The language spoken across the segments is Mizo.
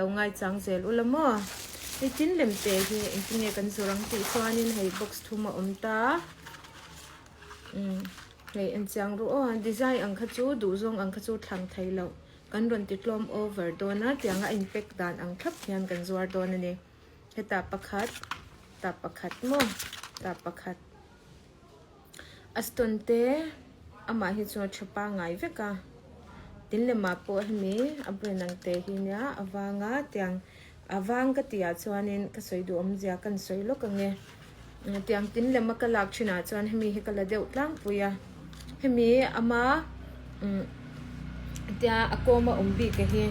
Lo ngaichang zel ula maw? Hei tin lem te hi engtin nge kan zawrh ang tih chuanin hei box thum a awm ta. Umm hei en chiang ru aw, design ang kha chu duhzawng ang kha chu thlang thei loh kan rawn ti tlawm over dawn a, tianga a in pack dan ang thlap hian kan zuar dawn a ni. Hetah pakhat, tah pakhat maw, tah pakhat. A stone te amah hi chu a tha pangngai vek a tin lemah pawh hemi a brand ang te hi nia a vang a tiang a vang ka tih ah chuanin ka sawi duh awmzia kan sawi lawk ang e tiang tin lema ka lak thin ah chuan hemi hi ka la deuh tlangpui a hemi ama umm tia a kawm a awm bik a hi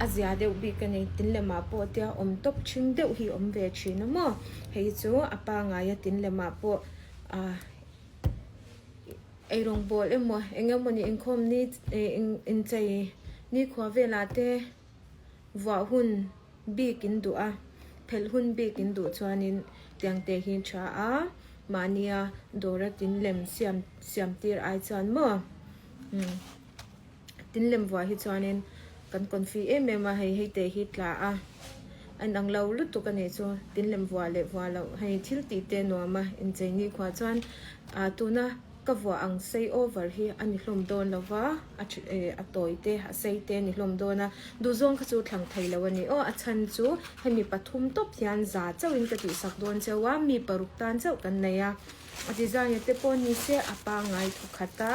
a zia deuh bik a ni tin lemah pawh tia awm tawp thin deuh hi awm ve thin a maw. Hei chu a pangai a tin lemah pawh ah eirawng bawl emaw eng emawni inkhawm ni inchei nikhua velah te vuah hun bik in duh a, phelh hun bik in duh chuanin tiang te hi tha a, mahnia dawra tin lem siam siam tir ai chuan maw umm. Tin lem vuah hi chuanin kan confi em em a, hei hei te hi tla a, a inang lo lutuk a nih chu, tin lem vuah leh vuah loh hei thil tih te nuam a, inchei ni khuah chuan ah tuna ka vuah ang sei over hi a ni hlawm dawn lo va, a a tawi te a sei te a ni hlawm dawn a, duhzawng kha chu thlang thei lo a ni aw, a chhan chu hemi pathum tawp hian za chauhin ka tihsak dawn cheu a, mi paruk tan chauh kan nei a. A design a te pawh ni se a pangngai thu khat a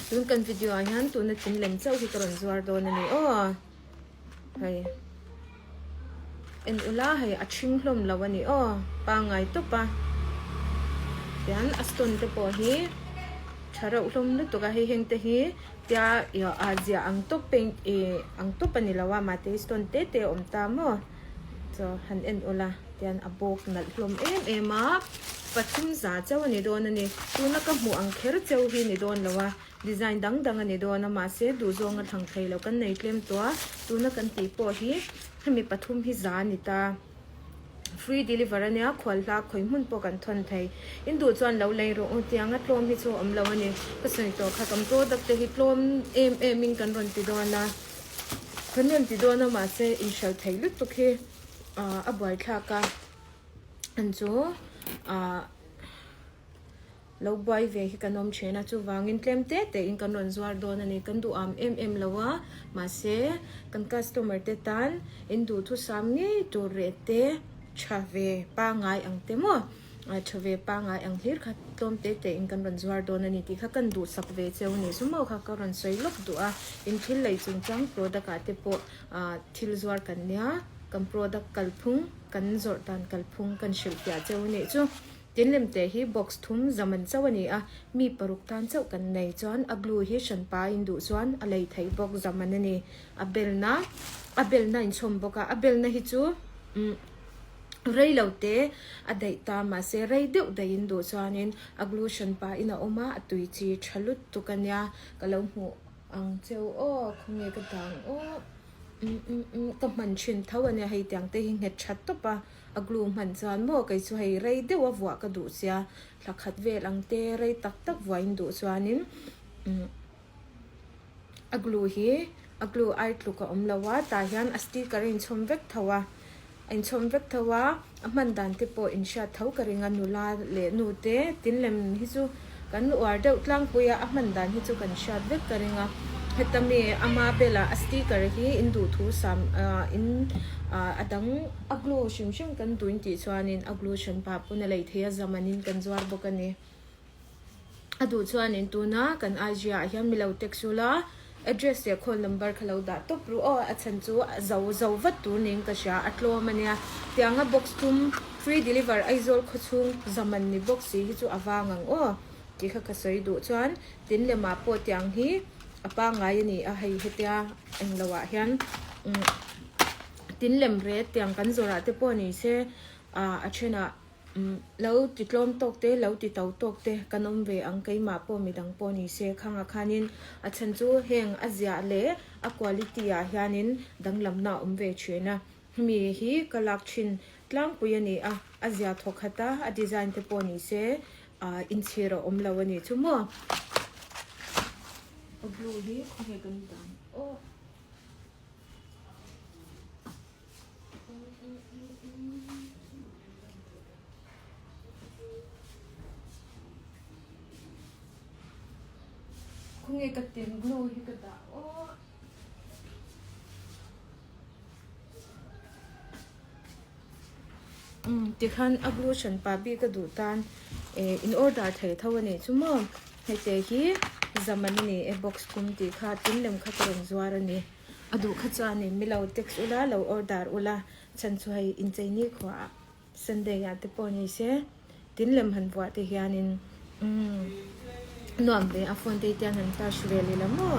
tun kan video ah hian tuna thing lem chauh hi ka rawn zuar dawn a ni aw hei en ula hei a ṭhing hlawm lo a ni aw pangngai tawp a tian a stone te pawh hi tha reuh hlawm lutuk a hei heng te hi tia a ziah ang tawp paint ih ang tawp a ni lo a mahte stone te te a awm ta maw. Chaw han en ula tian a bawk nalh hlawm em em a, pathum za chauh a ni dawn a ni. Tuna ka hmuh ang kher cheu hi ni dawn lo a, design dang dang a ni dawn a, mahse duhzawng a thlang thei lo kan nei tlem tawh a, tuna kan tih pawh hi hemi pathum hi za a ni ta. Free deliver a nia, khual hla khawi hmun pawh kan thawn thei. In duh chuan lo lei rawh u, tianga tlawm hi chu a awm lo a ni. Ka sawi tawh kha kan product te hi tlawm em em in kan rawn ti dawn a. Kan rawn ti dawn a mahse inhralh theih lutuk hi ah a buaithlak a an chu ah lo buai ve hi kan awm thin a chuvangin tlem te te in kan rawn zuar dawn a ni kan duh am em em lo a mahse kan customer te tan in duhthusam ngei tur reh te tha ve pangngai ang te maw. A tha ve pangngai ang hlir kha tlawm te te in kan rawn zuar dawn a ni tih kha kan duhsak ve cheu a ni. Chu maw kha ka rawn sawi lawk duh a, in thil lei chungchang product ah te pawh thil zuar kan nia, kan product kalphung, kan zawrh dan kalphung kan hrilhfiah cheu a nih chu. Tin lem te hi box thum zaman chauh a ni a, mi paruk tan chauh kan nei chuan a glue hi hranpa in duh chuan a lei theih bawk zaman a ni. A belna a belna inchhawm bawk a, a belna hi chu umm. Rei lo te a daih ta mahse rei deuh daih in duh chuanin a glue hran pah in a awm a, a tui chi tha lutuk a nia ka lo hmuh ang cheu aw khawnge ka dang aw umm umm umm ka hman thin tho a nia hei tiang te hi nghet tha tawp a, a glue hman chuan maw kei chu hei rei deuh a vuah ka duh sia thla khat vel ang te rei tak tak vuah in duh chuanin umm. A glue hi a glue ai tluk a awm lo a tah hian a sticker a inchhawm vek tho a a inchhawm vek tho a a hman dan te pawh inhriat tho ka ring a nula leh nu te tin lem hi chu kan uar deuh tlangpui a a hman dan hi chu kan hriat vek ka ring a heta mi ama bela a sticker hi in duhthu sam ah in ah a dang a glue hrim hrim kan duh in tih chuanin a glue hran pah pawn a lei thei a zamanin kan zuar bawk a ni. A duh chuanin tuna kan IG ah hian mi lo text ula, address leh call number kha lo dah tawp ru aw, a chhan chu a zo zo vat tur niin ka hria, a tlawm a nia. Tianga box tum free deliver Aizawl khawchhung zaman ni box si hi chu a vang ang aw tih kha ka sawi duh chuan tin lemah pawh tiang hi a pangngai a ni a, hei hetia englo ah hian umm tin lem ret tiang kan zawrh ah te pawh ni se ah a thenah Lo ti tlawm tawk te, lo ti to tawk te kan awm ve ang, keimah pawh midang pawh ni se khangah khanin a chhan chu heng a ziah leh a quality ah hianin danglamna a awm ve thin a, hemi hi ka lak thin tlangpui a ni a, a ziah thawk khat a, a design te pawh ni se ah inchhir a awm lo a ni chu maw. A blue hi khawnge kan dan aw. Khawnge ka tin glue hi ka dah aw. Umm tikhan a glue hran pa bik a duh tan eh in order thei tho a nih chu maw hei te hi zaman a ni e box thum tih kha tin lem kha ka rawn zuar a ni a duh kha chuanin mi lo text ula lo order ula chhan chu hei inchei ni khuaah. Sunday ah te pawh ni se tin lem han vuah te hianin umm nuam ve a phone te hi tiang han touch vel ila maw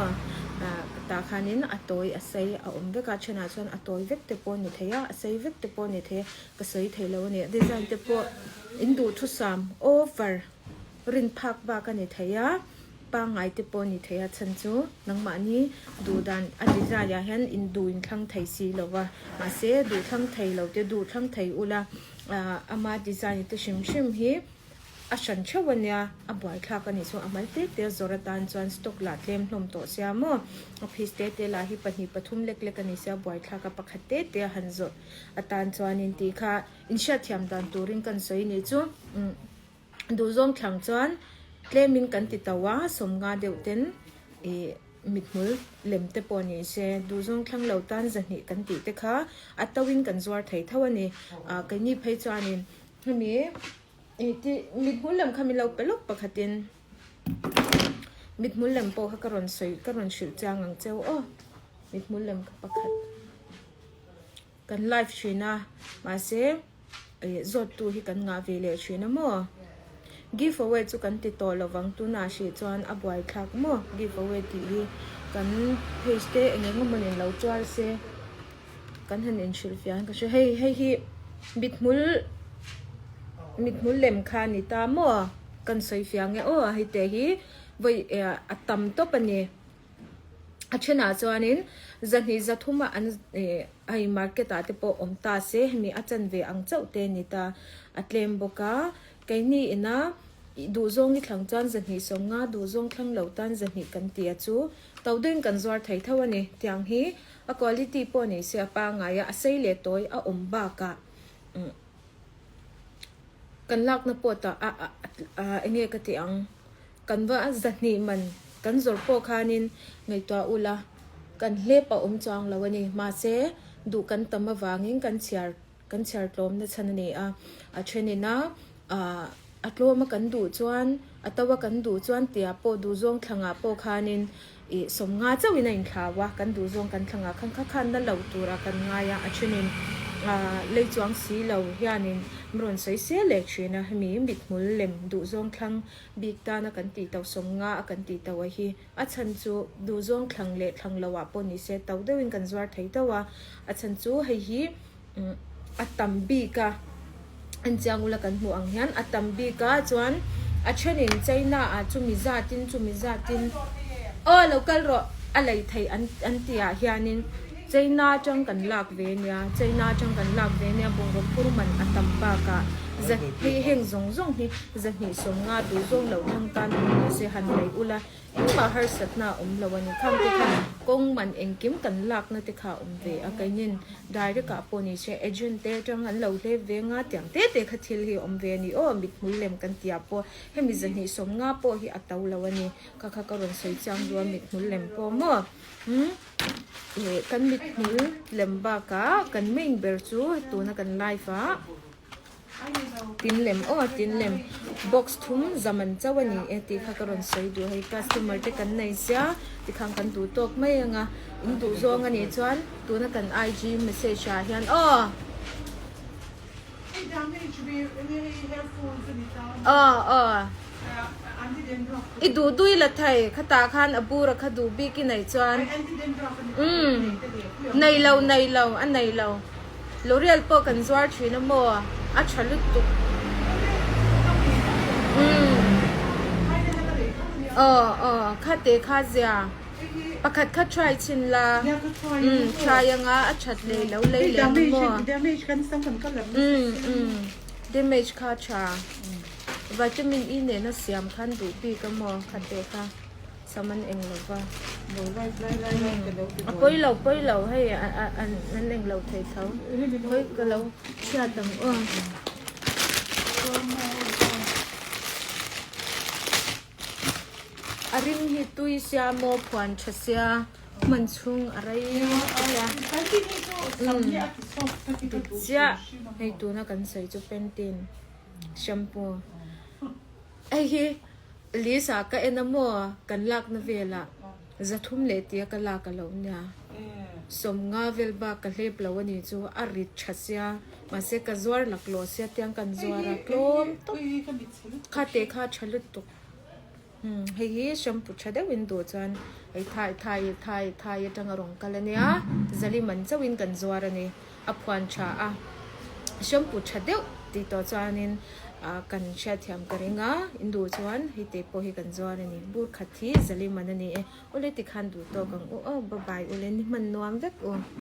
ah tah khanin a tawi a sei a awm vek a thenah chuan a tawi vek te pawh a ni thei a a sei vek te pawh a ni thei a ka sawi thei lo a ni design te pawh in duhthusam over rin phak bak a ni thei a. Pangngai te pawh a ni thei a chhan chu nangmahni duh dan a design ah hian in duh in thlang thei si lo va mahse duh thlang thei lo te duh thlang thei ula ah ama design te hrim hrim hi a hran theuh a nia a buaithlak a nih chu a mal te te zawrh atan chuan stock lah tlem hlawm tawh sia maw a piece te te lah hi pahnih pathum lek lek a ni sia buaithlak a pakhat te te a han zawrh atan chuanin tih kha inhriatthiam dan turin kan sawi nih chu umm. Duhzawng thlang chuan tlemin kan ti tau a, sawmnga deuh ten ih mithmul lem te pawh ni se, duhzawng thlang lo tan zahnih kan tih te kha a to in kan zuar thei tho a ni. Ah keini phei chuanin hemi ih ti mithmul lem kha min lo pe lawk pakhatin mithmul lem pawh kha ka rawn sawi ka rawn hrilh chiang ang cheu aw mithmul lem kha pakhat. Kan live thin a, mahse zawttu hi kan ngah ve leh thin a maw? Give away chu kan ti tawh lovang tunah hrih chuan a buaithlak maw? Give away tih hi kan page te eng eng emawnin lo tuar se kan han inhrilhfiah ang ka hria. Hei hei hi mithmul mithmul lem kha a ni ta maw? Kan sawifiah ang e aw hei te hi vawi a tam tawp a ni. A thenah chuanin zahnih zathuma an ih hei market ah te pawh awm ta se hemi a chanve ang chauh te a ni ta a tlem bawk a keini ina ih duhzawng i thlang chuan zahnih sawmnga duhzawng thlang lo tan zahnih kan ti a chu to deuhin kan zuar thei tho a ni tiang hi a quality pawh ni se a pangngai a a sei leh tawi a awm bakah umm kan lakna pawh tah a a enge ka tih ang. Kan va zahnih man kan zawrh pawh khanin ngaihtuah ula, kan hlep a awm chuang lo a ni. Mahse, duh kan tam avangin kan chhiar kan chhiar tlawmna chhan a ni a. A thenin a a tlawma kan duh chuan, a to a kan duh chuan tia pawh duhzawng thlangah pawh khanin ih sawmnga chauhin a inthlau a, kan duhzawng kan thlangah khan kha khan na lo turah kan ngai a, a thenin lei chuang si lo hianin min rawn sawi sel leh thin a, hemi mithmul lem duhzawng thlang Bik tana kan tih tauh sawmnga a kan tih tauh a hi. A chhan chu duhzawng thlang leh thlang lo ah pawh ni se tauh deuhin kan zuar thei tauh a. A chhan chu hei hi a tam bik a, en chiang ula kan hmuh ang hian a tam bik a chuan a thenin China ah chumi zatin chumi zatin aw lo kal rawh a lei theih an an tih ah hianin China atang kan lak ve nia China atang kan lak ve nia bungraw phur man a tam bakah hei heng zawng zawng hi Zahnih sawmnga duh zawng lo thlang tan pawh ni se han lei ula engmah harsatna a awm lo a ni. Khang te kha kawng man engkim kan lakna te kha a awm ve a, keinin direct ah pawh ni se agent te atang an lo hlep ve nga tiang te te kha thil hi a awm ve a ni aw, mithmul lem kan tih ah pawh hemi zahnih sawmnga pawh hi a to lo a ni. Kha kha ka rawn sawi chiang duh a mithmul lem pawh maw umm ih kan mithmul lem bakah kan main ber chu tuna kan live ah. Tin lem aw tin lem box thum zaman chauh a ni e tih kha ka rawn sawi duh hei customer te kan nei sia tikhan kan duh tawk mai anga in duh zawng a nih chuan tuna kan IG message ah hian aw aw aw i duh dui la thei khatah khan a bur a kha duh bik i neih chuan umm nei lo nei lo a nei lo. L'Oreal pawh kan zuar thin a maw? A tha lutuk. Umm. Aw aw kha te kha zia. Pakhat kha try chhin la. Umm try anga a that leh lo lei leh ang maw? Umm umm damage kha tha. Vitamin E nena siam khan duh bik a maw kha te kha. Sam an eng lo va. A pawi lo pawi lo hei an eng lo thei tho. Hawi ka lo hriat ang aw. A rim hi tui sia maw phuan tha sia hman chhung a rei tuk a. Chiah hei tuna kan sawi chu Pantene shampoo. Hei hi Lisa ka en a maw kan lakna velah 300 leh tia ka lak a lo nia. 50 vel bak ka hlep lo a ni chu a rit tha sia mahse ka zuar laklawh sia tiang kan zuar a tlawm tawp. Kha teh kha tha lutuk. Umm hei hi shampoo tha deuhin duh chuan hei thai thai thai thai atanga rawn kal a nia zali man chauhin kan zuar a ni a phuan tha a shampoo tha deuh tih tawh chuanin ah kan hriatthiam ka ring a in duh chuan hei te pawh hi kan zuar a ni bur khat hi zali man a ni e awle tikhan duh tawk ang u aw bye bye ule ni hman nuam vek u.